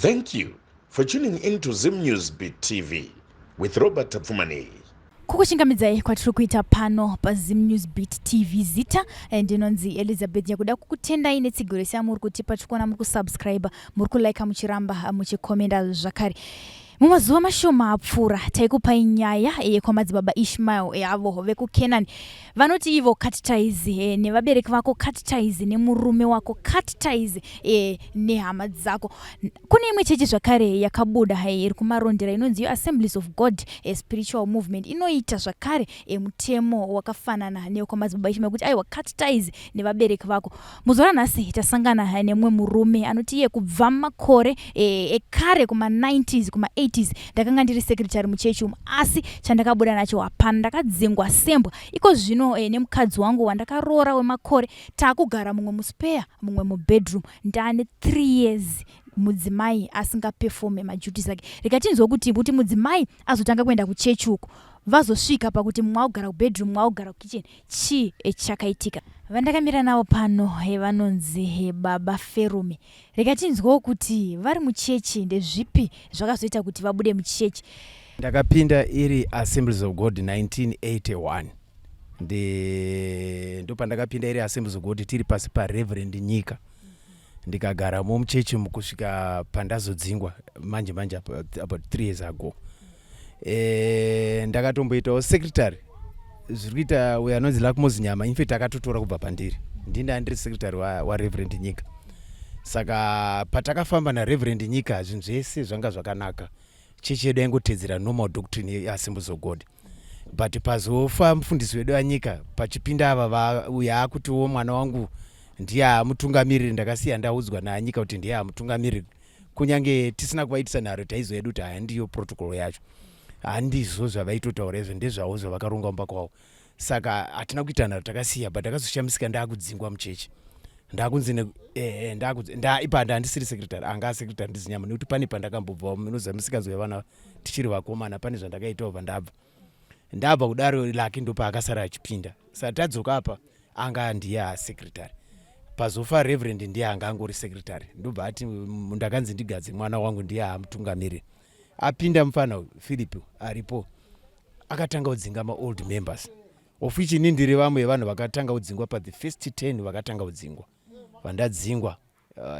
Thank you for tuning in to Zim News Beat TV with Robert Tapfumaneyi. Kukuchingamidzai kwatiri kuita pano paZim News Beat TV. Zita ndinonzi Elizabeth Nyakuda, kukutendai netsigiro yese yamuri kutipa. Tiri kuona muri kusubscribe, muri kulike, muchiramba muchikomenda zvakare. Mumazuva mashoma apfuura taikupai nyaya yekwamadzibaba Ishmael, avo vekuKenani vanoti ivo cut ties nevabereki vako, cut ties nemurume wako, cut ties nehama dzako. Kune imwe chechi zvakare yakabuda iri kuMarondera inonzi iyo Assemblies of God Spiritual Movement. Inoita zvakare mutemo wakafanana newekwamadzibaba Ishmael kuti aiwa, cut ties nevabereki vako. Muzuva ranhasi tasangana nemumwe murume anoti iye kubva makore ekare kuma90s, kuma80s, ndakanga ndiri secretary muchechi umu, asi chandakabuda nacho hapana. Ndakadzingwa sembwa. Iko zvino nemukadzi wangu wandakaroora wemakore taakugara mumwe muspare, mumwe mubedroom. Ndaane 3 years mudzimai asingaperforme maduties ake. Rikatinzwa kuti mudzimai azotanga kuenda kuchechi uku, vazosvika pakuti mumwe akugara kubedroom, mumwe akugara kukitchen. Chii chakaitika? Vandakamira navo pano vanonzi Baba Ferume. Rekatinzwawo kuti vari muchechi, ndezvipi zvakazoita kuti vabude muchechi? Ndakapinda iri Assemblies of God 1981. Ndopandakapinda iri Assemblies of God, tiri pasi paReverend Nyika. Ndikagaramo muchechi kusvika pandazodzingwa manje manje about 3 years ago. Ndakatomboitawo secretary zviri kuita uyo anonzi Lakmos Nyama. In fact akatotora kubva pandiri, ndini ndiri secretary waReverend Nyika. Saka patakafamba naReverend Nyika, zvinhu zvese zvanga zvakanaka. Chechi yedu yaingotedzera normal doctrine yeAssemblies of God, but pazofa mufundisi wedu anyika, pachipinda ava, uyo akutiwo mwana wangu ndiye amutungamiriri. Ndakasiya ndaudzwa naanyika kuti ndiye amutungamiriri, kunyange tisina kuvaitisa nharo. Taizoedu kuti handiyo protocol yacho, handizvo zvavaitotaura izvo, ndezvavo zvavakaronga mumba kwavo. Saka hatina kuita nharo, takasiya. But ndakazoshamisika ndaakudzingwa muchechi, ndakunzi ipa ndandisiri secretary, anga asecretary ndiZinyama, nekuti pane pandakambobvawo. Munoziva musikanzwa yevana tichiri vakomana, pane zvandakaitawo pandabva. Ndabva kudaro, Laki ndopaakasara achipinda. Saka tadzoka apa, anga ndiye asecretary. Pazofa reverend, ndiye anga angori secretary. Ndobva ati ndakanzi ndigadze mwana wangu, ndiye amutungamiriri. Apinda mufana uyu Philip aripo, akatanga kudzinga maold members, of which ini ndiri vamwe vevanhu vakatanga kudzingwa pathe first 10 vakatanga kudzingwa. Vandadzingwa,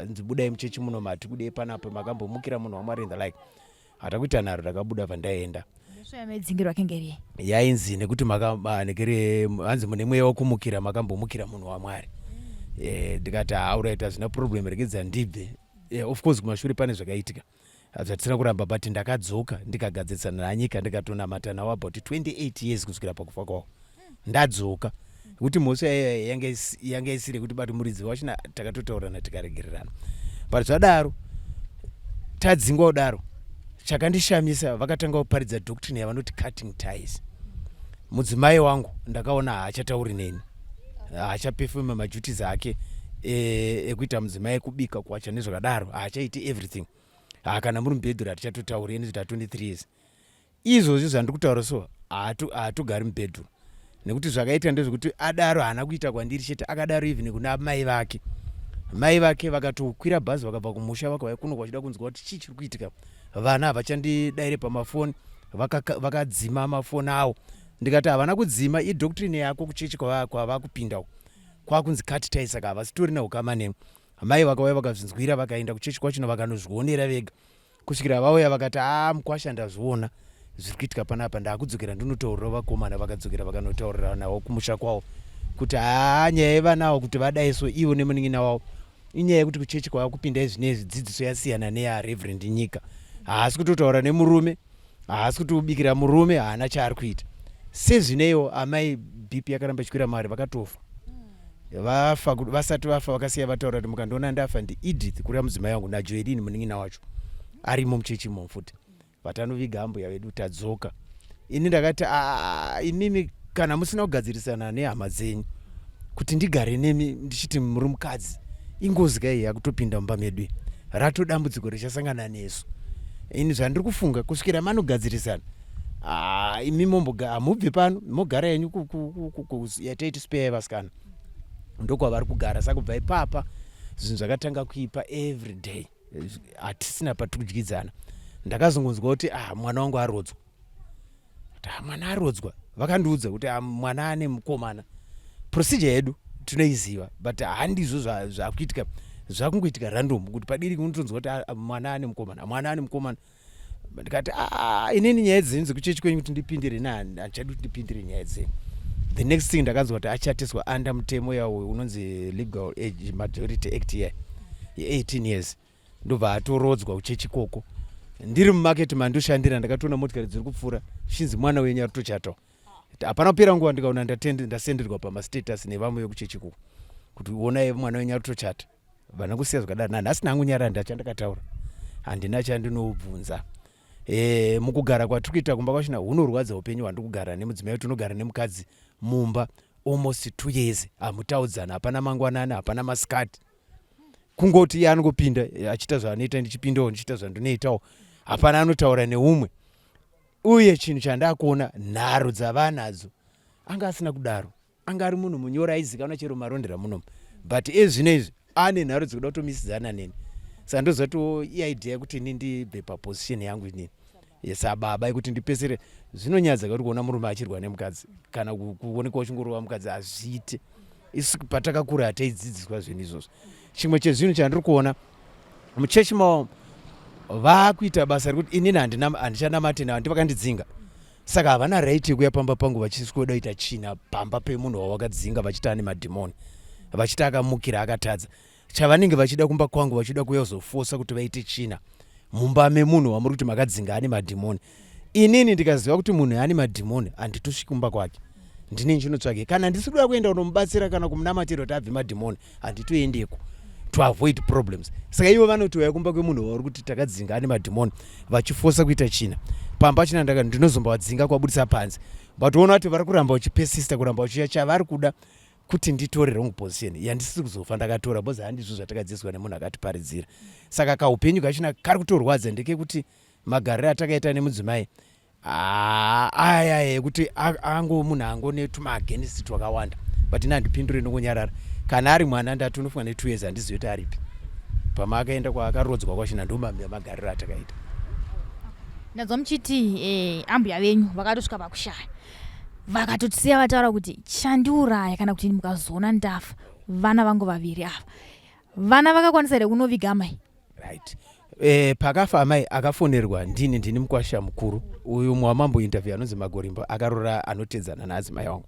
nzibudai muchechi muno, mati kudei panapa, makambomukira munhu waMwari and the like. Hatakuita nharo, takabuda pandaenda. Medzingirwa kengeriye? Yainzi nekuti nekere hanzi mune mweya wekumukira, makambomukira munhu waMwari. Ndikati alright, hazvina problem, regedza ndibve. Of course kumashure pane zvakaitika zvatisina kuramba, but ndakadzoka ndikagadzirisana nanyika, ndikatonamata nawo about 28 years kusvikira pakufa kwavo. Ndadzoka nekuti mhosva yanga isiri yekuti bati muridzi wachina, takatotaurana tikaregererana. But zvadaro, tadzingwa kudaro, chakandishamisa, vakatanga kuparidza doctrine yavanoti cutting ties. Mudzimai wangu ndakaona haachatauri neni, haachaperforma maduties ake ekuita mudzimai, ekubika, kuwacha nezvakadaro. Haachaiti everything. Ha, kana muri mubedroom hatichatotauri. Eni zvita 23 years izvozvi zvandiri kutaura, so haatogari mubedroom, nekuti zvakaita ndezvekuti adaro haana kuita kwandiri chete, akadaro even kuna mai vake. Mai vake vakatokwira bhazi vakabva kumusha, vakauya kuno vachida kunzwa kuti chii chiri kuitika. Vana havachandidaire pamafoni, vakadzima mafoni avo. Ndikati havana kudzima, idoctrine yako kuchechi kwavakupinda kwakunzi cut ties, saka havasitorina ukama nemi. Mai vakauya vakazvinzwira, vakaenda kuchechi kwachona, vakanozvionera vega, kusvikira vauya vakati, "A, mukwasha, ndazviona zviri kuitika panapa, ndaakudzokera ndinotaurira vakomana." Vakadzokera vakanotaurira navo kumusha kwavo kuti haa, nyaya yevanawo kuti vadai so ivo nemunin'ina wavo, inyaya yekuti kuchechi kwava kupinda izvinezvi dzidziso yasiyana neyaReverend Nyika. Haasi kutotaura nemurume, haasi kutobikira murume, haana chaari kuita. Sezvineiwo amai BP yakaramba ichikwira, mari vakatofa. Vafa, vasati vafa vakasiya vataura kuti mukandiona ndafa, ndiEdith, kureva mudzimai wangu, naJoelin munin'ina wacho arimo muchechi imomo futi. Vatanoviga ambuya vedu, tadzoka. Ini ndakati, "Imimi kana musina kugadzirisana nehama dzenyu, kuti ndigare nemi ndichiti muri mukadzi, ingozi kai yakutopinda mumba medu, rato dambudziko richasangana nesu. Ini zvandiri kufunga, kusvikira manogadzirisana, imi momboga hamubvi pano, mogara yenyu yataiti spare yevasikana." Ndokwavari kugara. Saka kubva ipapa zvinhu zvakatanga kuipa every day. Hatisina patiri kudyidzana. Ndakazongonzwa kuti ah, mwana wangu arodzwa, kuti ah, mwana arodzwa. Vakandiudza kuti ah, mwana ane mukomana. Procedure yedu tinoiziva, but handizvo zvakuitika, zvakungoitika random kuti padiri unotonzwa kuti ah, mwana ane mukomana, mwana ane mukomana. Ndikati, ah, inini nyaya dzenyu dzekuchechi kwenyu kuti ndipindire na handichadi kuti ndipindire nyaya dzenyu. The next thing ndakanzwa kuti achatiswa under mutemo yawo unonzi Legal Age Majority Act iya ye18 years, ndobva atorodzwa kuchechi ikoko. Ndiri mumarket mandoshandira, ndakatoona motikari dziri kupfuura, chinzi mwana wenyu ari kutochatawo. Hapana kupera nguva ndikaona ndasenderwa pamastatus nevamwe vekuchechi ikoko kuti onai, mwana wenyu ari kutochata. Vana kusiya zvakadaro. Nanhasi nangu nyara ndachandakataura, handina chandinobvunza. Mukugara kwatiri kuita kumba kwachina hunorwadza upenyu hwandiri kugara nemudzimai. Tinogara nemukadzi mumba almost 2 years, hamutaudzana, hapana mangwanani, hapana masikati. Kungoti iye anongopinda achiita zvaanoita, ndichipindawo ndichiita zvandinoitawo, hapana anotaura neumwe. Uye chinhu chandakuona, nharo dzavanadzo, anga asina kudaro, anga ari munhu munyoro aizikanwa chero marondera munomu, but ezvino izvi ane nharo dzekuda kutomisidzana neni. Saka ndozatiwo iidea yekuti ini ndibve paposition yangu inini sababa yekuti ndipesere. Zvinonyadza kuti kuona murume achirwa nemukadzi kana kuonekwa uchingorova mukadzi, hazviite. Isu patakakura hataidzidziswa zvinhu izvozvo. Chimwe chezvinhu chandiri kuona muchechi mavo, vaakuita basa rekuti inini handichanamati navo, ndivakandidzinga, saka havana right yekuya pamba pangu vachisweda kuita china pamba pemunhu wawakadzinga, vachiti ane madhimoni, vachiti akamukira, akatadza. Chavanenge vachida kumba kwangu, vachida kuuya kuzofosa kuti vaite china mumba memunhu wamuri kuti makadzinga ane madhimoni. Inini ndikaziva kuti munhu ane madhimoni, handitosviki kumba kwake. Ndini ndinotsvage kana ndisi kuda kuenda kunomubatsira kana kumunamatira kuti abve madhimoni, handitoendeko to avoid problems. Saka ivo vanoti uya kumba kwemunhu wauri kuti takadzinga ane madhimoni, vachifosa kuita china pamba china. Ndaka ndinozombavadzinga kuwabudisa panze, but ona kuti vari kuramba vachipersista, kuramba vachiuya. Chavari kuda kuti nditore wrong position yandisiri kuzofa ndakatora, because handizvo zvatakadzidziswa nemunhu akatiparidzira. Saka kaupenyu kachina kari kutorwadza ndekekuti magariro atakaita nemudzimai aya ekuti ango munhu angone tumaagainst twakawanda, but ini handipindure, ndongonyarara. Kana ari mwana, ndati unofunga ne2 years, handizivi kuti aripi pamaakaenda kwaakarodzwa kwachina. Ndo magariro atakaita. Ndanzwa muchiti ambuya venyu vakatosvika pakushaya, vakatotisiya vataura kuti chandiuraya kana kuti mukazoona ndafa, vana vangu vaviri ava. Vana vakakwanisa here kunoviga amai? Right. Pakafa amai akafonerwa ndini mukwasha mukuru uyu mwamambo interview anonzi Magorimbo, akarora anotedzana naadzimai vangu.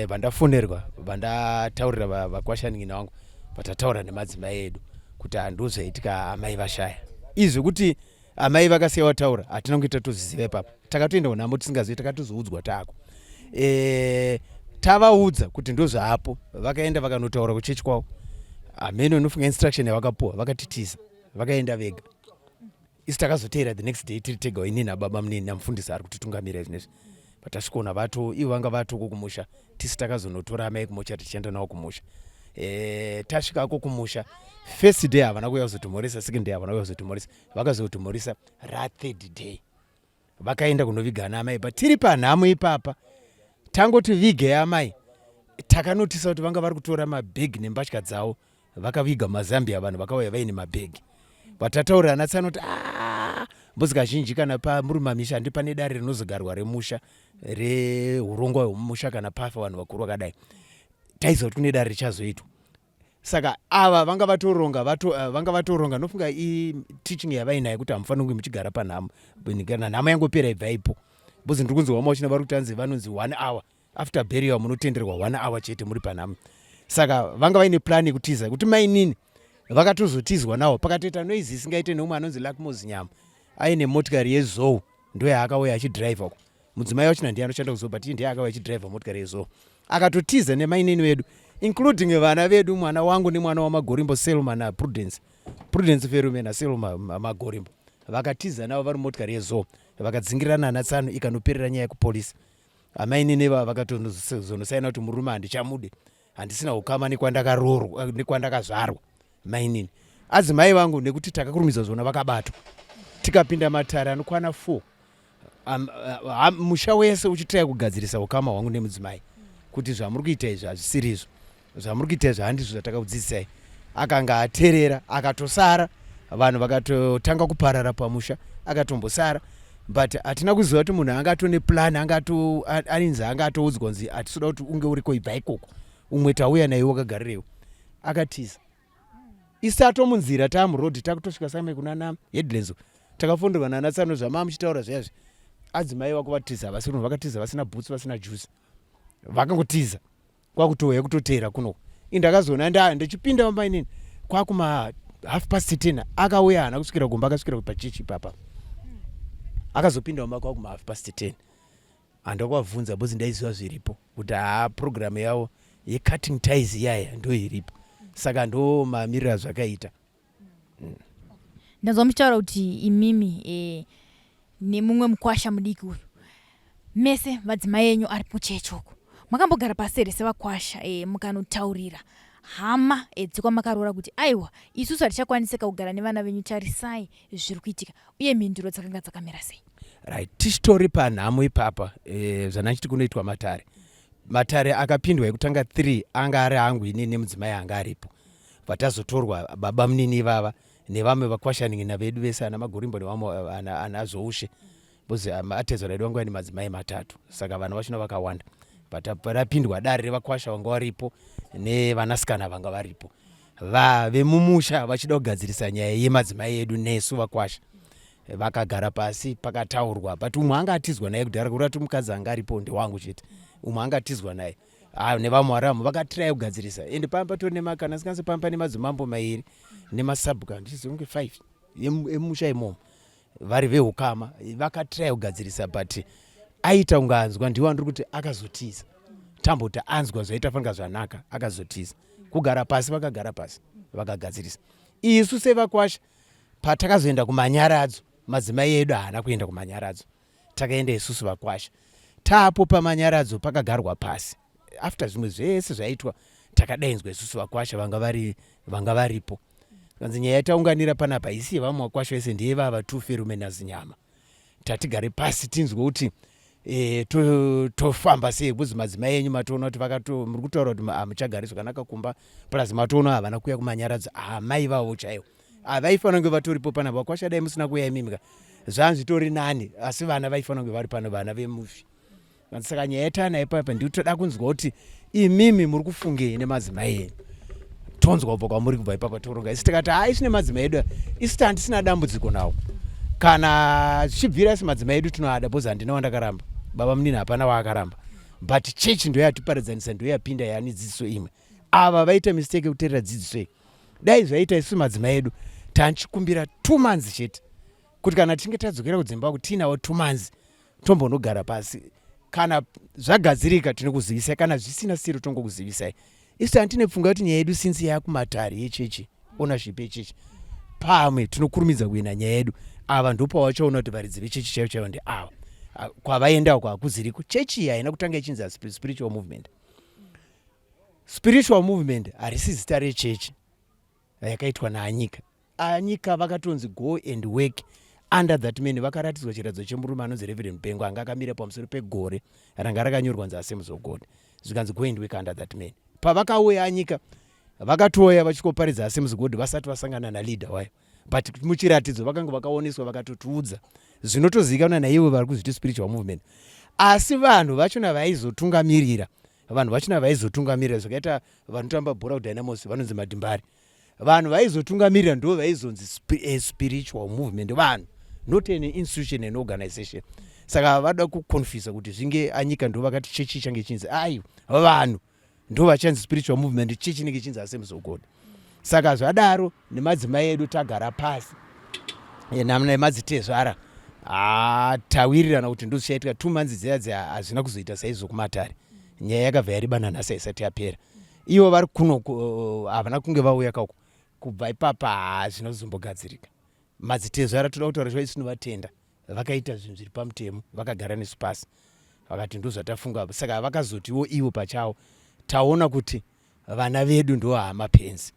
Vandafonerwa, vandataurira vakwashanin'ina vangu, vatataura nemadzimai edu kuti handozvaitika, amai vashaya. Izvi kuti amai vakasiya vataura, hatina kuita tozviziva ipapo. Takatoenda kunhamo tisingazivi, takatozoudzwa taako. Tavaudza kuti ndozvaapo, vakaenda vakanotaura kuchechi kwavo. Hameno, unofunga instruction yavakapuwa, vakatitiza, vakaenda vega. Isu takazoteera the next day tiri tega, inini nababa munini namufundisi ari kutitungamira izvinezvi. Patasvikoona vato ivo vanga vatoko kumusha, tisi takazonotora amai kumusha tichienda navo kumusha. Tasvikako kumusha, first day havana kuuya kuzotimhoresa, second day havana kuuya kuzotimhoresa, vakazotimhoresa rathird day. Vakaenda kunoviga ana amai, but tiri panhamo ipapa, tangoti vige amai, takanotisa kuti vanga vari kutora mabhegi nembatya dzavo vakaviga mazambia. Vanhu vakauya vaine mabhegi, vatataurira ana tsano kuti ah, mbozi kazhinji kana pamuri mamisha, handi pane dare rinozogarwa remusha reurongwa hwemumusha kana pafa vanhu vakuru vakadai. Taiziva kuti kune dare richazoitwa, saka ava vanga vatoronga vanga vatoronga. Nofunga iteaching yavainayo kuti hamufaniri kunge muchigara panhamo. Kana nhamo yangopera, ibvaipo, because ndiri kunzi wama uchina vari kuti anzi vanonzi one hour after burial, munotenderwa one hour chete muri panhamo. Saka vanga vaine plan yekutiza, kuti mainini vakatozotizwa nawo. Pakatoita noise isingaite neumwe anonzi Luckmos Nyama aine motikari yezou, ndo yaakauya achidhiraivha uko. Mudzimai wachina ndiye anoshanda kuzou, but iye ndiye akauya achidhiraivha motikari yezou, akatotiza nemainini vedu, including vana vedu, mwana wangu nemwana waMagorimbo, Selma naPrudence, Prudence Ferume naSelma Magorimbo. Vakatiza navo vari motikari yezou, vakadzingirana natsano, ikanoperera nyaya yekupolisi. Amainini ivava vakatozonosaina kuti murume handichamude, handisina ukama nekwandakaroorwa, nekwandakazvarwa. Mainini adzimai vangu, nekuti takakurumidza zvona, vakabatwa, tikapinda matare anokwana 4, musha wese uchitraya kugadzirisa ukama hwangu nemudzimai kuti zvamuri kuita izvi hazvisiri izvo, zvamuri kuita izvi handizvo zvatakakudzidzisai. Akanga ateerera, akatosara. Vanhu vakatotanga kuparara pamusha, akatombosara, but hatina kuziva kuti munhu anga atone plan, anga aninzi anga atoudzwa kunzi hatisi kuda kuti unge uriko, ibva ikoko. Umwe tauya naye wakagarirewo, akatiza. Isi atomunzira taamuroad, takutosvika same kunana Headlands, takafonderwa nana tsano zvamaa muchitaura zviyazvi, adzimai vako vatiza. Havasi vakatiza vasina boots, vasina juice, vakangotiza kwakutouya kutoteera kuno. Indakazoona ndichipinda mumba inini kwakuma 10:30. Akauya, haana kusvikira kumba, akasvikira pachechi ipapa. Akazopinda mumba kwakuma 10:30. Handakuvabvunza because ndaiziva zviripo kuti haa, program yavo yecutting ties iyaya ndo iripo, saka ndo mamiriro azvakaita. Ndanzwa muchitaura kuti imimi nemumwe mukwasha mudiki uyu, mese madzimai enyu ari muchechi uku. Makambogara pasi here sevakwasha mukanotaurira hama dzekwamakaroora kuti aiwa, isusu hatichakwanisika kugara nevana venyu, tarisai zviri kuitika, uye mhinduro dzakanga dzakamira sei? Right, tichitori panhamo ipapa, zvanachiti kunoitwa matare. Matare akapindwa ekutanga 3 anga ari angu inini nemudzimai anga aripo. Vatazotorwa baba munini ivava nevamwe vakwashaning'ina vedu vese, ana Magorimbo nevamwe ana Zoushe, because atezvara edu vanga vane madzimai matatu, saka vana vachona vakawanda. But parapindwa dare revakwasha vanga varipo nevanasikana vanga varipo vemumusha vachida kugadzirisa nyaya yemadzimai edu nesu vakwasha, vakagara pasi, pakataurwa. But umwe anga atizwa naye kudhara, kurati mukadzi anga aripo ndewangu chete, umwe anga atizwa naye. Ah, nevamwe varamo vakatirai kugadzirisa. Ende pamba patori nemakana singanzi pamba pane madzimambo mairi nemasabhuka, ndichiziva kunge 5 emusha imomo vari veukama. Vakatirai kugadzirisa, but aita kunge anzwa, ndiwo andiri kuti akazotiza. Tamboti anzwa zvaita fanga zvanaka, akazotiza. Kugara pasi, vakagara pasi, vakagadzirisa. Isu sevakwasha patakazoenda kumanyaradzo, madzimai edu haana kuenda kumanyaradzo, takaenda isusu vakwasha. Tapo pamanyaradzo pakagarwa pasi, after zvimwe zvese zvaitwa, takadainzwa isusu vakwasha vanga varipo. Kanzi nyaya yataunganira panapa isi yevamwe vakwasha vese, ndeyevava tuferume nazinyama. Tatigare pasi tinzwe kuti tofamba sei, kuzi madzimai enyu matoona kuti vakato muri kutaura kuti hamuchagari zvakanaka kumba, plus matoona havana kuuya kumanyaradzo, amai vavo chaivo havaifanira kunge vatoripo panapa. Vakwasha, dai musina kuuya imimika zvanzvitori nani, asi vana vaifanira kunge vari pano, vana vemufi. Saka nyaya yatanayo papa nditoda kunzwa kuti imimi muri kufungei nemadzimai enyu, tonzwa kubva kwamuri. Kubva ipapa toronga isi. Tikati hai, isi nemadzimai edu isi tandisina dambudziko nawo kana zvichibvira. Isi madzimai edu tinoada because handina wandakaramba, baba munini hapana waakaramba, but chechi ndo yatiparadzanisa, ndo yapinda yaani dzidziso imwe. Ava vaita mistake yekuteerera dzidziso iyi. Dai zvaita, isu madzimai edu tanchikumbira 2 months chete, kuti kana tichinge tadzokera kudzimba kuti tiinawo 2 months tombonogara pasi. Kana zvagadzirika tinokuzivisai, kana zvisina siro tongokuzivisai. Isu handine pfungwa yekuti nyaya yedu since yakumatare yechechi, ownership yechechi, pamwe tinokurumidza kuenda nyaya yedu. Ava ndopavachaona kuti varidzi vechechi chaivo chaivo ndeava. Kwavaenda uko hakuziriko. Chechi iyi haina kutanga ichinzi spiritual movement. Spiritual movement harisi zita rechechi yakaitwa naanyika. Anyika vakatonzi go and work under that man. Vakaratidzwa chiratidzo chemurume anonzi Reverend Bengo, anga akamira pamusoro pegore ranga rakanyorwa nzi Assemblies of God. Zvikanzi go and work under that man. Pavakauya anyika, vakatouya vachikoparidza Assemblies of God vasati vasangana naleader wayo, but muchiratidzo vakanga vakaoneswa, vakatotiudza zvinotozivikanwa naivo vari kuzviti spiritual movement. Asi vanhu vachona vaizotungamirira, vanhu vachona vaizotungamirira, zvakaita vanotamba bhora kuDynamos vanonzi madhimbari, vanhu vaizotungamirira ndo vaizonzi spiritual movement, vanhu, not an institution, an organization. Saka vada kuconfusa kuti zvinge anyika ndo vakati chechi change chinzi, aiwa, vanhu ndo vachanzi spiritual movement, chechi inenge chinzi Assemblies of God. Saka zvadaro nemadzimai edu tagara pasi nemadzitezvara, tawirirana kuti ndozvichaitika. 2 months dziya dziya hazvina kuzoita saizvo kumatare. Nyaya yakabva yaribana, nhasi haisati yapera. Ivo vari kuno, havana kunge vauya kauko. Kubva ipapa hazvina kuzombogadzirika. Madzitezvara, toda kutaura chaivo, tinovatenda, vakaita zvinhu zviri pamutemo, vakagara nesu pasi, vakati ndozvatafunga. Saka vakazotiwo ivo pachavo, taona kuti vana vedu ndo hamapenzi,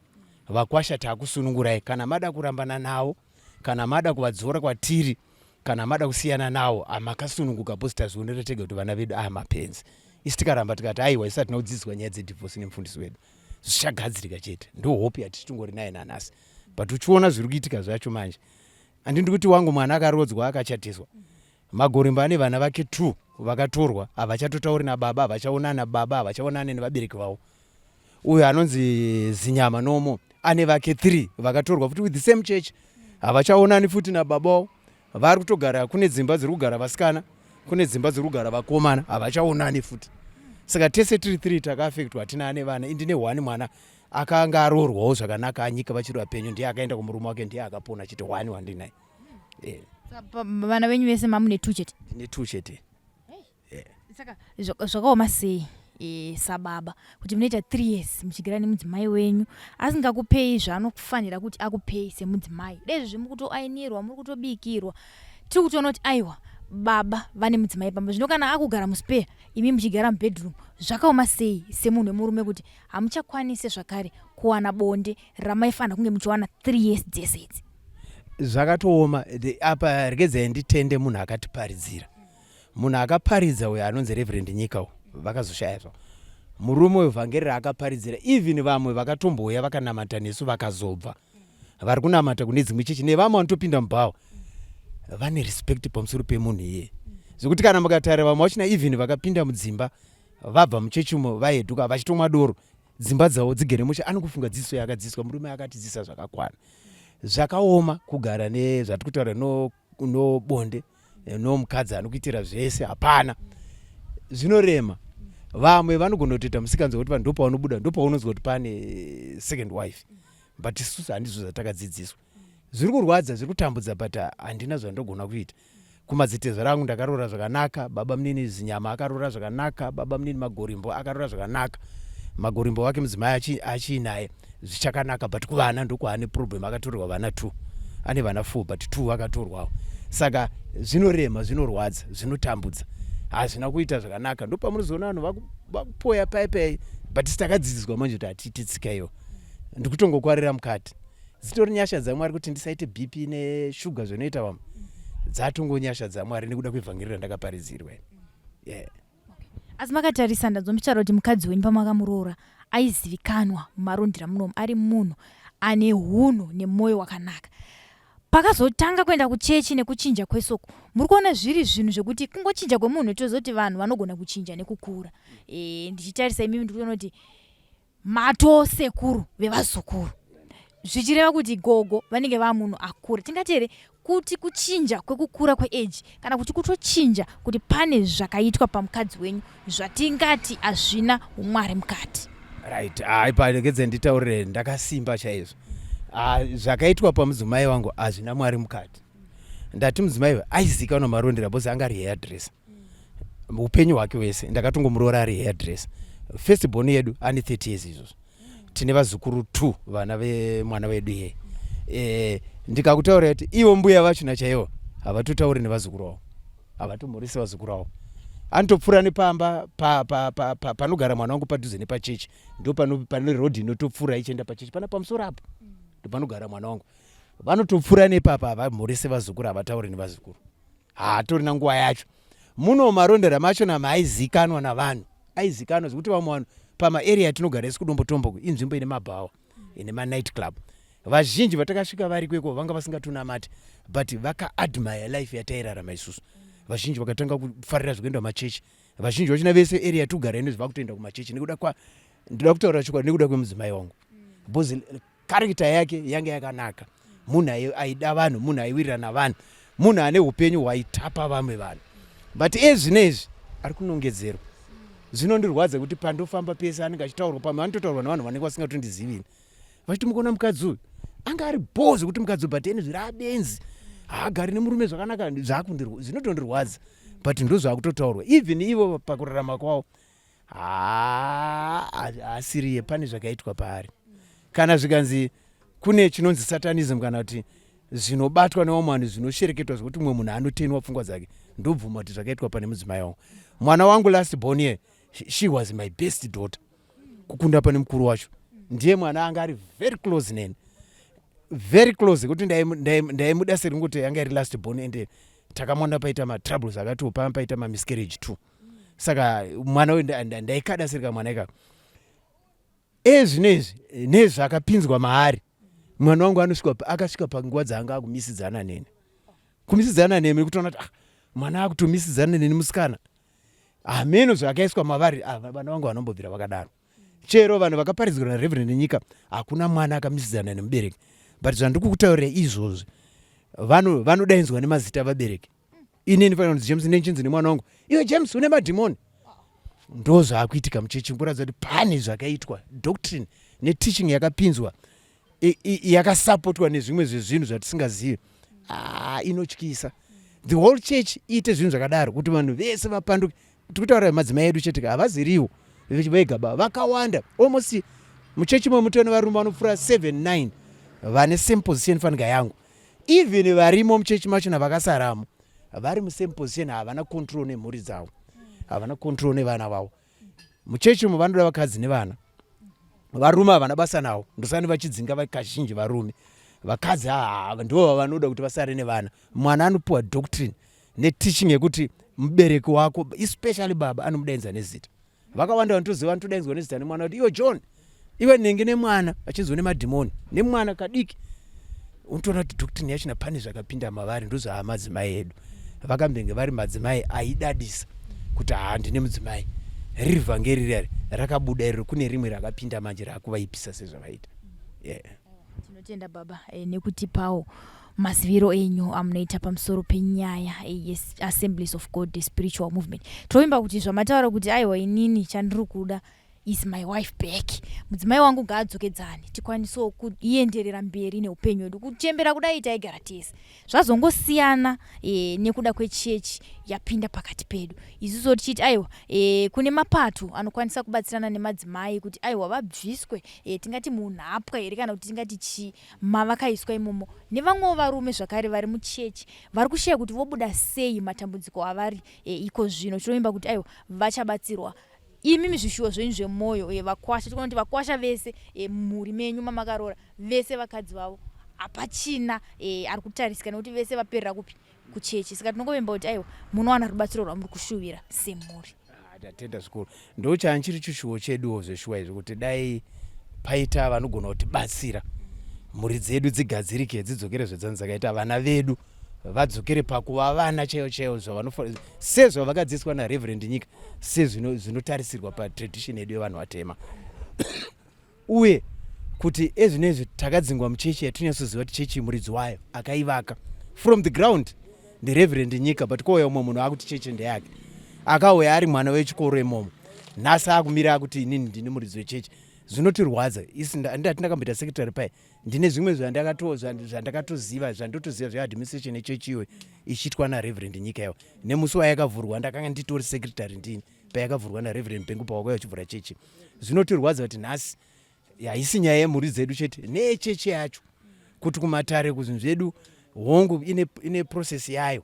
vakwasha taakusunungurai. Kana mada kurambana navo, kana mada kuvadzora kwatiri, kana mada kusiyana nawo, hamakasununguka, because tazvionera tega kuti vana vedu amapenzi. Isi tikaramba tikati aiwa, isu hatina kudzidziswa nyaya dzedivorce nemufundisi wedu, zvichagadzirika chete. Ndo hope yatichitongori naye nanhasi. But uchiona zviri kuitika zvacho manje, handindi kuti wangu mwana akarodzwa, akachatiswa. Magorimba ane vana vake two vakatorwa, havachatotauri nababa, havachaonana baba, havachaonane nevabereki vavo. Uyo anonzi Zinyama nomo ane vake 3 vakatorwa futi with the same church, havachaonani futi nababa wavo. Vari kutogara kune dzimba dziri kugara vasikana, kune dzimba dziri kugara vakomana, havachaonani futi. Saka tese tiri 3 takaafektwa, hatina ane vana. Indine one mwana akanga aroorwawo zvakanaka, anyika vachiri vapenyu, ndiye akaenda kumurume wake, ndiye akapona chete, one wandinaye. Vana venyu vese mamune two chete? Ndine two chete. Saka zvakaoma sei sababa kuti munoita 3 years muchigara nemudzimai wenyu asingakupei zvaanofanira kuti akupei semudzimai? Dezvizvi muri kutoainirwa, muri kutobikirwa, tiri kutoona kuti aiwa, baba vane mudzimai pamba. Zvino kana akugara muspare, imi muchigara mubedroom, zvakaoma sei semunhu wemurume kuti hamuchakwanisi zvakare kuwana bonde ramaifanira kunge muchiwana 3 years dzese idzi? Zvakatooma. Apa regedzai nditende munhu akatiparidzira. Munhu akaparidza uyo anonzi Reverend Nyika uyu, vakazoshaya zvavo. Murume wevhangeri raakaparidzira, even vamwe vakatombouya vakanamata nesu vakazobva, vari kunamata kune dzimwe chechi, nevamwe vanotopinda mubhawa, vane respect pamusoro pemunhu iyeye, zvekuti kana mukatarira vamwe vachina, even vakapinda mudzimba vabva muchechi umo, vaedhuka vachitomwa doro, dzimba dzavo dzigere mushe. Anokufunga dzidziso yaakadzidziswa, murume akatidzidzisa zvakakwana. Zvakaoma kugara nezvatiri kutaura, no bonde, no mukadzi anokuitira zvese hapana, zvinorema. Vamwe vanogona kutoita musikanzwa kuti vanhu ndopaunobuda, ndopaunonzwa kuti pane second wife, but isusu handizvo zvatakadzidziswa. Zviri kurwadza, zviri kutambudza, but handina zvandogona kuita. Kumadzitezvara angu ndakaroora zvakanaka. Baba munini Zinyama akaroora zvakanaka, baba munini Magorimbo akaroora zvakanaka. Magorimbo wake mudzimai achiinaye, zvichakanaka, but kuvana ndokwaane problem. Akatorerwa vana two, ane vana four, but two vakatorwawo. Saka zvinorema, zvinorwadza, zvinotambudza, hazvina kuita zvakanaka. Ndopamunozoona vanhu vakupoya pai pai, but takadzidziswa manje kuti hatiiti tsika iyo. Ndikutongokwarira mukati. Dzitori nyasha dzaMwari kuti ndisaite BP neshuga zvinoita vamwe. Dzatongo nyasha dzaMwari nekuda kwevhangeri randakaparidzirwa, yeah. Asi makatarisa, ndadzomuchitaura kuti mukadzi wenyu pamakamuroora aizivikanwa mumarondera munomu ari munhu ane hunhu nemwoyo wakanaka. Pakazotanga kuenda kuchechi nekuchinja kwesoko, muri kuona zviri zvinhu zvekuti kungochinja kwemunhu, tozoti vanhu vanogona kuchinja nekukura. Ndichitarisa imimi, ndikuona kuti matosekuru vevazukuru, zvichireva kuti gogo vanenge vaa munhu akura. Tingati here kuti kuchinja kwekukura kweage, kana kuti kutochinja kuti pane zvakaitwa pamukadzi wenyu zvatingati hazvina umwari mukati? Right, hai, paregedze nditaurire ndakasimba chaizvo. Ah, zvakaitwa pamudzimai wangu hazvina Mwari mukati. Ndati mudzimai uyu aizikanwa Marondera because anga ari hairdresser upenyu hwake hwese. Ndakatongomuroora ari hairdresser. First born yedu ane 30 years izvozvo. Tine vazukuru two, vana vemwana wedu iyeye. Ndikakutaurira kuti ivo mbuya vachona chaivo havatotauri nevazukuru vavo, havatomhorisi vazukuru vavo. Anotopfuura nepamba panogara mwana wangu padhuze nepachechi, ndo pane rodhi inotopfuura ichienda pachechi pana pamusoro apo, ndo panogara mwana wangu. Vanotopfuura nepapa, havamhorisi vazukuru, havatauri nevazukuru, haatorina nguva yacho. Muno Marondera machona maaizikanwa navanhu, aizikanwa zvekuti vamwe vanhu pamaarea atinogara isi kuDombotombo, inzvimbo ine mabhawa, ine manight club. Vazhinji vatakasvika vari kweko vanga vasingatonamati, but vakaadmire life yatairarama isusu. Vazhinji vakatanga kufarira zvekuenda kumachechi. Vazhinji vachona vese area yatigara ino vakutoenda kumachechi nekuda kwa, ndoda kutaura chokwadi, nekuda kwemudzimai wangu, because character yake yanga yakanaka. Munhu aida vanhu, munhu aiwirirana navanhu, munhu ane upenyu hwaitapa vamwe vanhu. But ezvinezvi ari kunongedzerwa. Zvinondirwadza kuti pandofamba pese anenge achitaurwa. Pamwe anototaurwa nevanhu vanenge vasingatondizivini, vachiti, "Mukuona mukadzi uyu anga ari bho zvekuti mukadzi uyu, but ene zviri abenzi, haagari nemurume zvakanaka." Zvinotondirwadza, but ndo zvaakutotaurwa. Even ivo pakurarama kwavo haasiriye, pane zvakaitwa paari. Kana zvikanzi kune chinonzi satanism, kana kuti zvinobatwa nevamwe vanhu, zvinoshereketwa zvekuti mumwe munhu anotenwa pfungwa dzake, ndobvuma kuti zvakaitwa pane mudzimai wangu. Mwana wangu last born ye, she was my best daughter kukunda pane mukuru wacho. Ndiye mwana anga ari very close neni, very close, kuti ndaimuda seringoti yanga iri last born. Ende takamwana paita matroubles akati pama paita mamiscarriage two. Saka mwana uyu ndaikada seri kamwana ikako. Ezvinezvi nezvakapinzwa maari. Mwana wangu anosvika, akasvika panguva dzaanga akumisidzana neni, kumisidzana nemi, kutoona kuti ah, mwana akutomisidzana neni musikana. Hameno zvakaiswa mavari. Ah, vana vangu vanombobvira vakadaro. Chero vanhu vakaparidzirwa naReverend Nyika, hakuna mwana akamisidzana nemubereki. But zvandiri kukutaurira izvozvi, vanodaidzwa nemazita vabereki. Inini fanira kunzi James, nenchinzi nemwana wangu, "Iwe James, une madhimoni." Ndo zvaakuitika muchechi, kuratidza kuti pane zvakaitwa, doctrine neteaching yakapinzwa, yakasapotwa nezvimwe zvezvinhu zvatisingazivi. Ah, inotyisa. The whole church iite zvinhu zvakadaro kuti vanhu vese vapanduke. Tikutaura madzimai edu chete, havaziriwo vega ba, vakawanda. Almost muchechi mwe mutone varume vanopfuura 7 9 vane same position fanika yangu. Even varimo muchechi machona vakasaramo vari musame position, havana control nemhuri dzavo, havana control nevana vavo. Muchechi umu vanoda vakadzi nevana, varume havana basa navo. Ndosani vachidzinga kazhinji varume. Vakadzi ndo vavanoda kuti vasare nevana. Mwana anopiwa doctrine neteaching yekuti mubereki wako, especially baba, anomudaidza nezita. Vakawanda vanotoziva vanotodaidzwa nezita nemwana kuti, "Iwe John, iwe nenge," nemwana achinzwa nemadhimoni, nemwana kadiki. Unotoona kuti doctrine yachona pane zvakapinda mavari. Ndozvaa madzimai edu vakambenge vari madzimai aidadisa kuti, "Haa, ndine mudzimai." Riri vhangeri riyari rakabuda iriro, kune rimwe rakapinda manje raakuvaipisa sezvavaita, yeah. Tinotenda baba nekutipawo maziviro enyu amunoita pamusoro penyaya yeAssemblies of God Spiritual Movement. Toimba kuti zvamataura kuti, aiwa, inini chandiri kuda is my wife back, mudzimai wangu ngaadzokedzane, tikwanisewo kuenderera mberi neupenyu hwedu. Kuchembera kudai taigara tese, zvazongosiyana nekuda kwechechi yapinda pakati pedu. Isusu tichiti aiwa, kune mapato anokwanisa kubatsirana nemadzimai kuti aiwa, vabviswe tingati munhapwa here kana kuti tingati chii mavakaiswa imomo, nevamwewo varume zvakare vari muchechi vari kushaya kuti vobuda sei matambudziko avari iko zvino. Tinoimba kuti aiwa, vachabatsirwa. Imimi zvishuwo zvenyu zvemwoyo, vakwasha, tikuona kuti vakwasha vese mumhuri menyu mamakaroora vese vakadzi vavo hapachina ari kutarisika nekuti vese vaperera kupi? Kuchechi. Saka tinongovimba kuti aiwa, munowana rubatsiro rwamuri kushuvira semhuri. Ah, tatenda zvikuru. Ndo chanchiri chishuwo cheduwo zveshuwa izvi, kuti dai paita vanogona kutibatsira, mhuri dzedu dzigadzirike, dzidzokere zvedzanzi dzakaita, vana vedu vadzokere pakuva vana chaivo chaivo zvavanofanira, sezvavakadzidziswa naReverend Nyika, sezvinotarisirwa patradition yedu yevanhu vatema. Uye kuti ezvinezvi takadzingwa muchechi yatinyatsoziva kuti chechi muridzi wayo akaivaka from the ground ndiReverend Nyika, but kouya umwe munhu akuti chechi ndeyake. Akauya ari mwana wechikoro imomo, nhasi akumira akuti, "Inini ndini muridzi wechechi." Zvinotirwadza isi. Ndati ndakamboita secretary pai, ndine zvimwe zvandakatoziva, zvandotoziva zveadministration yechechi iyoyo ichiitwa naReverend Nyika iwo. Nemusi wayakavhurwa ndakanga nditori secretary ndini, payakavhurwa naReverend Bengu, pawakauya uchivhura chechi. Zvinotirwadza kuti nhasi haisi nyaya yemhuri dzedu chete, neyechechi yacho, kuti kumatare kuzvinhu zvedu, hongu, ine process yayo,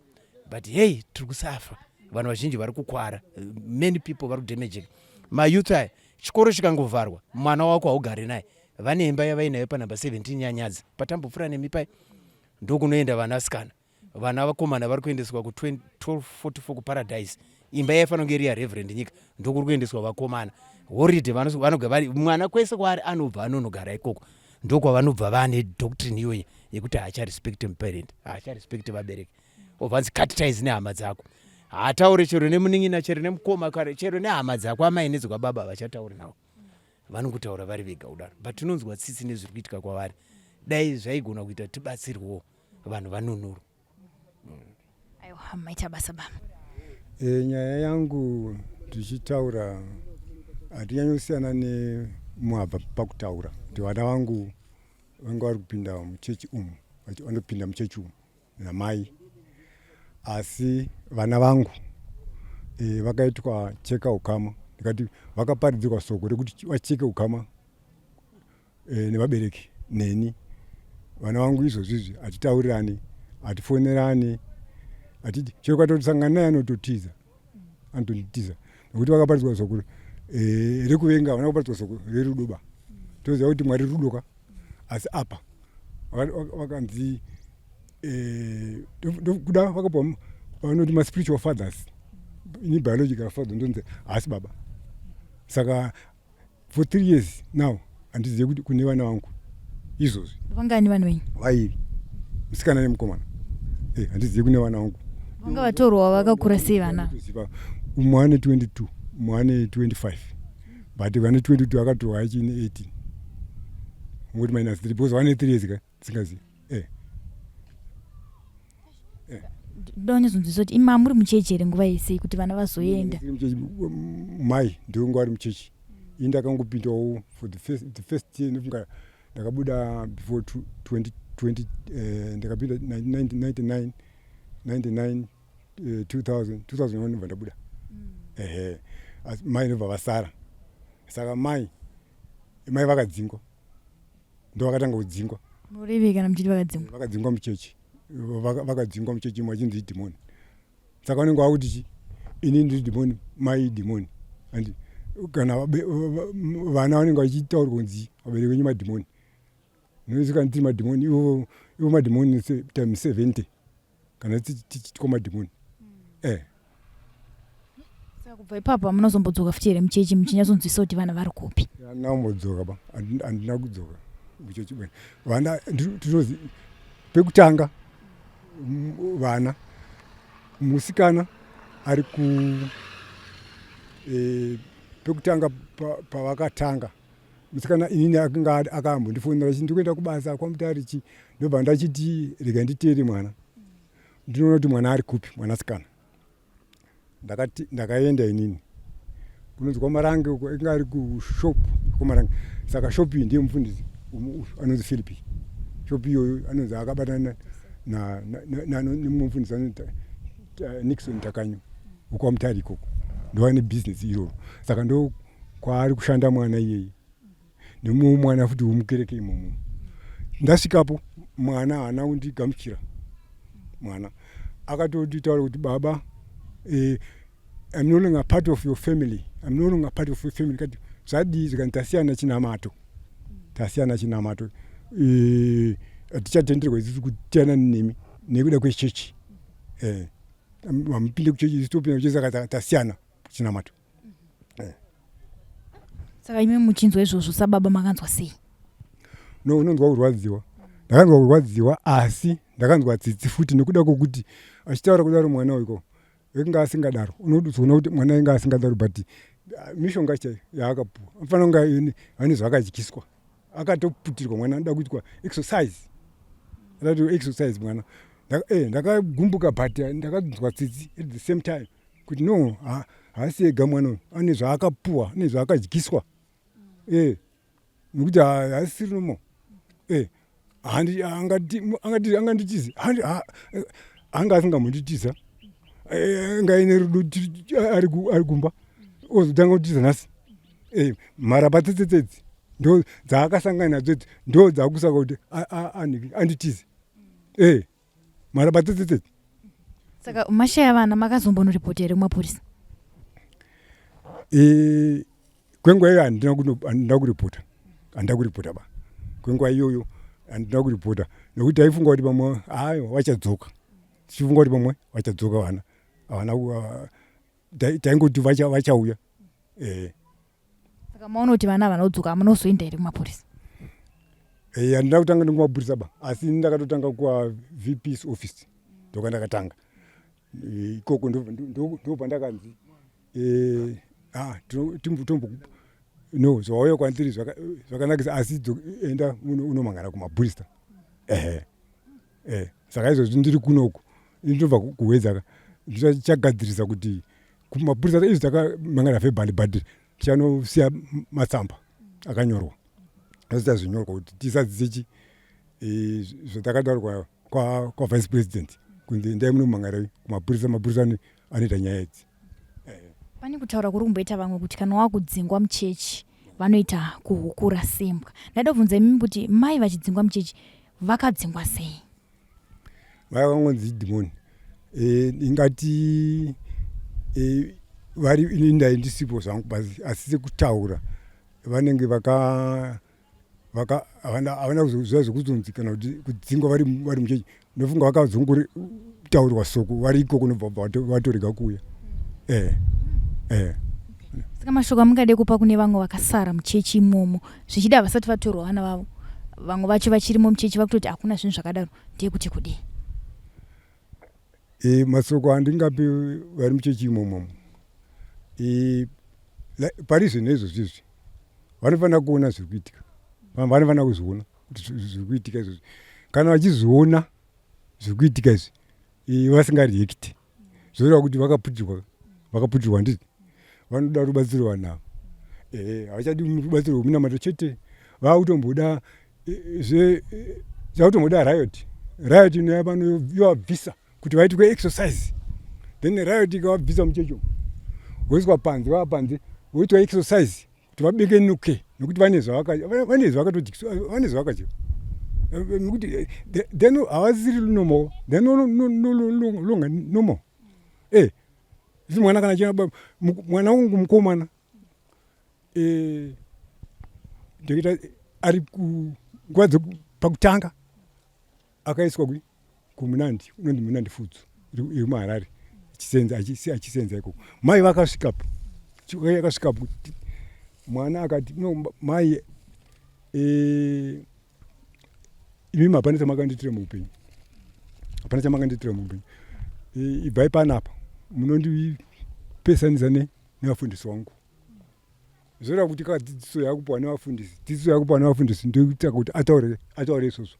but hey, tiri kusafa. Vanhu vazhinji vari kukwara, many people vari kudamageka. Mayouth aya, chikoro chikangovharwa, mwana wako haugari naye. Vane imba yavainayo panhamba 17 Nyanyadzi, patambopfuura nemi pai, ndokunoenda vanasikana. Vana vakomana vari kuendeswa ku1244 kuParadise, imba yaifanira kunge iri yaReverend Nyika, ndokuri kuendeswa vakomana. Holiday mwana kwese kwaari anobva anonogara ikoko. Ndokwavanobva vane doctrine iyoyi yekuti haacharespecte muparent, haacharespecte vabereki. Obva anzi, "Cut ties nehama dzako." Haatauri chero nemunin'ina, chero nemukoma, chero nehama dzako amai nedzekwababa havachatauri navo, vanongotaura vari vega kudaro. But tinonzwa tsitsi nezviri kuitika kwavari. Dai zvaigona kuita tibatsirwewo, vanhu vanunurwa. Aiwa, maita basa baba. Nyaya yangu tichitaura hatinyanyosiyana nemwabva pakutaura kuti vana vangu vanga vari kupinda muchechi umu, vanopinda muchechi umu namai, asi vana vangu vakaitwa cheka ukama. Ndikati vakaparidzirwa soko rekuti vacheke ukama nevabereki neni. Vana vangu izvozvizvi hatitaurirani, hatifonerani, hatiti chero kwatosangana naye anototiza, anotonditiza, nekuti vakaparidzwa soko rekuvenga. Havana kuparidzwa soko rerudo ba. Toziva kuti Mwari rudo ka, asi apa vakanzi kuda vakapiwa vanoti maspiritual fathers. Ini biological father ndonzi haasi baba. Saka for 3 years now handizive kuti kune vana vangu. Izvozvi. Vangani vanhu venyu? Vairi. Musikana nemukomana. Eh, handizivi kune vana vangu. Vanga vatorwa vakakura sei vana? Umwe ane 22, umwe ane 25. But vane 22 akatorwa achine 18. Ngokuti minus 3 because vane 3 years ka, singazivi. Eh. Eh. Ndonyazonzwisa kuti ima muri muchechi here nguva yese kuti vana vazoenda? Mai ndiwo nguva ari muchechi. Ini ndakangopindawo for the first year ndofunga ndakabuda before 2020 ndakapinda 1999 99 2000 2001 ndobva ndabuda. Ehe, asi mai ndobva vasara. Saka mai vakadzingwa, ndo vakatanga kudzingwa. Murevei kana muchiti vakadzingwa? Vakadzingwa muchechi, vakadzingwa muchechi imwe vachinzi idhimoni. Saka vanenge vakuti chi ini ndiri dhimoni, mai idhimoni. And kana vana vanenge vachitaurwa kunzi vabereki venyu madhimoni, noisika ndiri madhimoni, ivo madhimoni times 70 kana tichitwa madhimoni. Eh. Saka kubva ipapo hamunozombodzoka futi here muchechi muchinyatsonzwisa kuti vana vari kupi? Handina kumbodzoka ba, handina kudzoka muchechi bwena. Vana tinozi pekutanga vana musikana ari ku pekutanga pavakatanga musikana inini akanga akambondifonera chiti ndikuenda kubasa kwaMutare chi, ndobva ndachiti rega nditeere mwana ndinoona kuti mwana ari kupi, mwanasikana. Ndakati ndakaenda inini kunonzi kwaMarange uko, inga ari kushop kwaMarange. Saka shop iyi ndiye mufundisi anonzi Philipi. Shop iyoyo anonzi akabatana nemumwe mufundisi anonzi Nixon Takanyo wekwaMutare ikoko, ndovane bhizinesi iroro. Saka ndo kwaari kushanda mwana iyeye nemumwe mwana futi wemukereke imomo. Ndasvikapo mwana haana kundigamuchira. Mwana akatonditaura kuti baba, I'm no longer part of your family, I'm no longer part of your family. Kati zvadii? Zvikanzi tasiyana chinamato, tasiyana chinamato, hatichatenderwa isusu kutiyana nemi nekuda kwechechi. Hamupinde kuchechi, isu topinda kuchechi, saka tasiyana chinamato. Saka imi muchinzwa izvozvo sababa makanzwa sei? No, unonzwa kurwadziwa. Ndakanzwa kurwadziwa, asi ndakanzwa tsitsi futi nekuda kwokuti achitaura kudaro mwana uyu inga asingadaro. Unozoona kuti mwana inga asingadaro, but mishonga chaiyo yaakapuwa anofanira kunge ane zvaakadyiswa, akatoputirwa. Mwana anoda kuitwa exercise, anoda exercise mwana. Ndakagumbuka but ndakanzwa tsitsi at the same time kuti no, haasi ega mwana uyu, ane zvaakapuwa, ane zvaakadyiswa, nekuti haasisiri normal. Anganditize? Anga asingambonditiza, anga aine rudo ari kumba, ozotanga kutiza nhasi. Mharapa tsetsetse ndo dzaakasangana nadzo idzi, ndo dzakusaka kuti anditize, mharapa tsetsetse. Saka mashaya vana makazombonoripota here kumapurisa? Kwenguva iyoyo handina kuripota, handina kuripota ba. Kwenguva iyoyo handina kuripota nekuti taifunga kuti pamwe hayo vachadzoka, tichifunga kuti pamwe vachadzoka vana. Havana, taingoti vachauya. Saka maona kuti vana vanodzoka, hamunozoenda here kumapurisa? Handina kutanga nekumapurisa ba, asi ndakatotanga kuva VP's office, ndokandakatanga ikoko. Ndopandakanzi tombo no, zvauya kwandiri zvakanakisa, asi enda unomangana kumapurisa. Ehe, saka izvozvi ndiri kunoku, ndinobva kuWedza, ndichagadzirisa kuti kumapurisa izvi takamangana verbally, but tichanosiya matsamba akanyorwa, azita zvinyorwa kuti tisadzise chi zvatakataurwa kwavice president kunzi endai munomangara kumapurisa, mapurisa anoita nyaya idzi. Pane kutaura kuri kumboita vamwe kuti kana wakudzingwa muchechi vanoita kuhukura sembwa. Ndaida kubvunza imimi kuti mai vachidzingwa muchechi vakadzingwa sei? Mai vangonzi dhimoni. Ingati vari ini ndai ndisipo zvangu basi, asi sekutaura vanenge vaka vaka havana kuziva zvekuzonzi kana kuti kudzingwa vari muchechi. Ndofunga vakazongotaurirwa soko vari ikoko, nobva vatorega kuuya. Saka mashoko amungade kupa kune vamwe vakasara muchechi imomo, zvichida vasati vatorwa vana vavo? Vamwe vacho vachirimo muchechi vakutoti hakuna zvinhu zvakadaro, ndeyekuti kudii? Masoko andingape vari muchechi imomomo, pari zvino izvozvi izvi vanofanira kuona zviri kuitika, vanofanira kuzviona kuti zviri kuitika izvozvi. Kana vachizviona zviri kuitika izvi vasingareacti, zvoreva kuti vakaputirwa, vakaputirwa, handiti? Vanoda rubatsiro vanhu ava. Ehe, havachadi rubatsiro rwemunamato chete, vakutomboda zve vakutomboda riot. Riot inoya pano yovabvisa kuti vaitwe exercise, then riot ikavabvisa muchechi umu, voiswa panze, vava panze voitwa exercise kuti vabekenuke, nekuti vane zvavakatodyiswa, vane zvavakadya, nekuti then havasiri normal, then no longer normal. Isi mwana kana china mwana wangu mukomana, ndikuita ari nguva pakutanga akaiswa kuMunandi, unonzi Munandi Foods iri muHarare, achisenza ikoko. Mai vakasvikapo, akasvikapo mwana akati, "No mai, imimi hapana chamakandiitira muupenyu, hapana chamakandiitira muupenyu. Ibvai panapa, munondipesanisa nevafundisi vangu." Zvoreva kuti kadzidziso yakupiwa nevafundisi, dzidziso yakupiwa nevafundisi ndokuita kuti ataure izvozvo.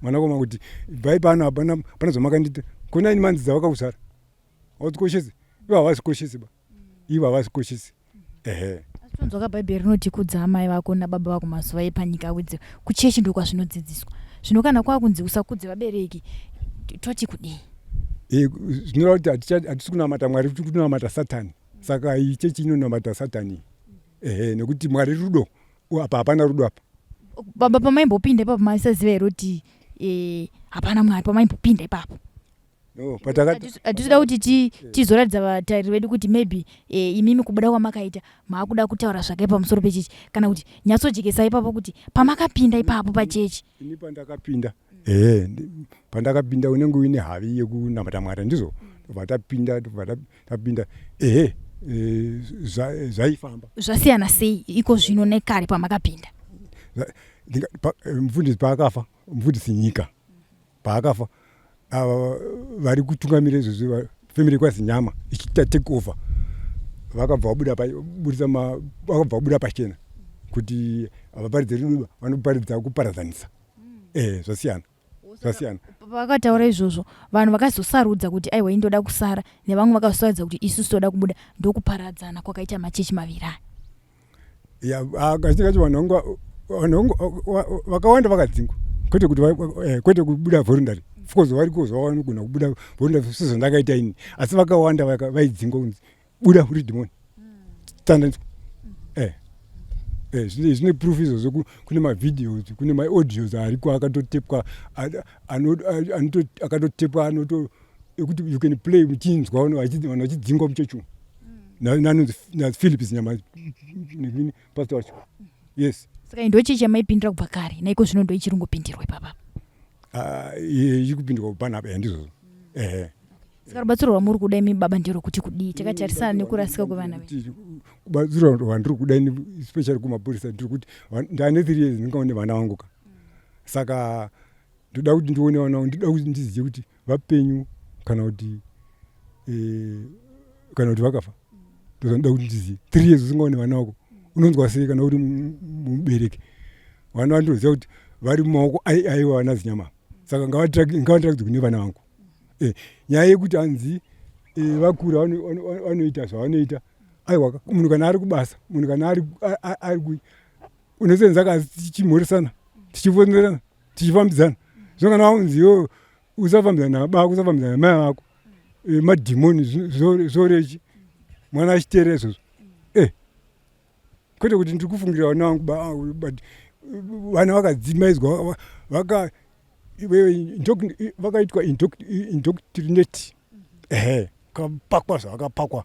Mwanakoma kuti, "Ibvai pano, hapana pana zvamakandiita." Kona ini manzi dzavakakuzvara haudzikoshesi, ivo havazvikoshesi ba, ivo havazvikoshesi, ehe. Asi tonzwa kabhaibheri rinoti kudza amai vako nababa vako mazuva epanyika awedzera. Kuchechi ndokwazvinodzidziswa. Zvino kana kwakunzi usakudze vabereki, toti kudii? Zvinoreva kuti hatisi kunamata Mwari, tiri kunamata Satani. Saka iyi chechi inonamata Satani, ehe, nekuti Mwari rudo, apa hapana rudo apa. Baba, pamaimbopinda ipapo maisaziva here kuti hapana Mwari pamaimbopinda ipapo? No. Hatitoda kuti tizoratidza vatariri vedu kuti maybe imimi kubuda kwamakaita maakuda kutaura zvakaipa pamusoro pechechi, kana kuti nyatsojekesa ipapo kuti pamakapinda ipapo pachechi. Ini pandakapinda, ehe, pandakapinda unenge uine havi yekunamata Mwari, ndizvo? Tobva tapinda, tobva tapinda, ehe, zvaifamba. Zvasiyana sei iko zvino nekare pamakapinda? Mufundisi paakafa, mufundisi Nyika paakafa, ava vari kutungamira izvozvi, family kwaZinyama ichiita take over, vakabva vabuda budisa, vakabva vabuda pachena kuti havaparidze rudo, vanoparidza kuparadzanisa. Zvasiyana, zvasiyana. Vakataura izvozvo, vanhu vakazosarudza kuti aiwa, indoda kusara, nevamwe vakazosarudza kuti isusu toda kubuda, ndokuparadzana kwakaita machechi maviri aya. Ya, kazhinji kacho vanhu vakawanda vakadzingwa, kwete kuti kwete kubuda voluntary. Of course variko zvavanogona kubuda voluntary sezvandakaita ini, asi vakawanda vaidzingwa kunzi buda, uri dhimoni, tandaniswa. Zvine proof izvozvo, kune mavideos, kune maaudios ariko akatotepwa, akatotepwa anoto ekuti you can play muchinzwa vanhu vachidzingwa muchechi umu nanonzi naPhilip Zinyama, pastor wacho, yes. Saka ndo chechi yamaipindira kubva kare, naiko zvino ndo ichiri ngopindirwa ipapa? Ah, iri kupindwa panapa, ndizvozvo, ehe. Saka rubatsiro rwamuri kuda imi baba nderwekuti kudii, takatarisana nekurasika kwevana venyu? Kubatsiro rwandiri kuda ini, especially kumapurisa, ndiri kuti ndane 3 years ndingaone vana vangu ka. Saka ndoda kuti ndione vana vangu, ndoda kuti ndizive kuti vapenyu kana kuti vakafa. Ndozvandoda kuti ndizive. 3 years usingaone vana vako, unonzwa sei kana uri mubereki? Vana vandinoziva kuti vari mumaoko aiwa vana Zinyama, saka ngavatirakidze kune vana vangu. Nyaya yekuti hanzi vakura vanoita zvavanoita, aiwa, munhu kana ari kubasa, munhu kana ari unosenza kasi tichimhoresana, tichifonerana, tichifambidzana. Zvino kana waunzi iwewe usafambidzana nababa, usafambidzana namai vako, madhimoni, zvorechi mwana achiteerera izvozvo? Kwete kuti ndiri kufungira vana vangu, but vana vakadzimaidzwa, vakaitwa indoctrinate, ehe, kapakwa zvavakapakwa,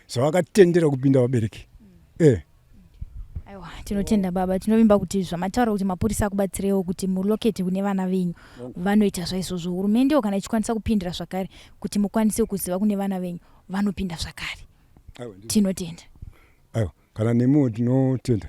zvavakatendera kupinda vabereki. Aiwa, tinotenda baba. Tinovimba kuti zvamataura kuti mapurisa akubatsirewo kuti mulocate kune vana venyu, vanoita zvaizvozvo. Hurumendewo kana ichikwanisa kupindira zvakare kuti mukwanise kuziva kune vana venyu, vanopinda zvakare. Tinotenda. Aiwa, kana nemiwo tinotenda.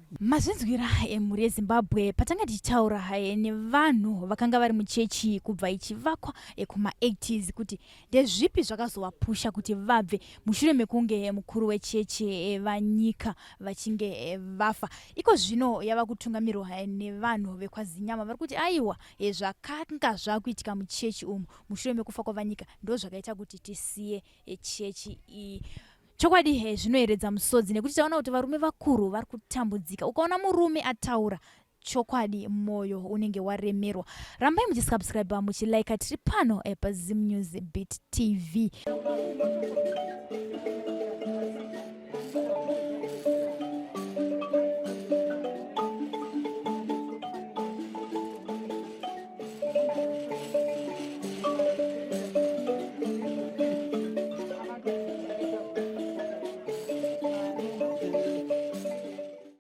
Mazvinzwira emhuri yeZimbabwe patanga tichitaura nevanhu vakanga vari muchechi kubva ichivakwa kuma-80s kuti ndezvipi zvakazovapusha kuti vabve mushure mekunge mukuru wechechi vaNyika vachinge vafa. Iko zvino yava kutungamirwa nevanhu vekwaZinyama vari kuti aiwa, zvakanga zvakuitika muchechi umu mushure mekufa kwaVanyika ndo zvakaita kuti tisiye chechi iyi. Chokwadi he zvinoeredza musodzi nekuti taona kuti varume vakuru vari kutambudzika. Ukaona murume ataura chokwadi moyo unenge waremerwa. Rambai muchisubscribe, muchilike. Tiri pano paZim News Beat TV.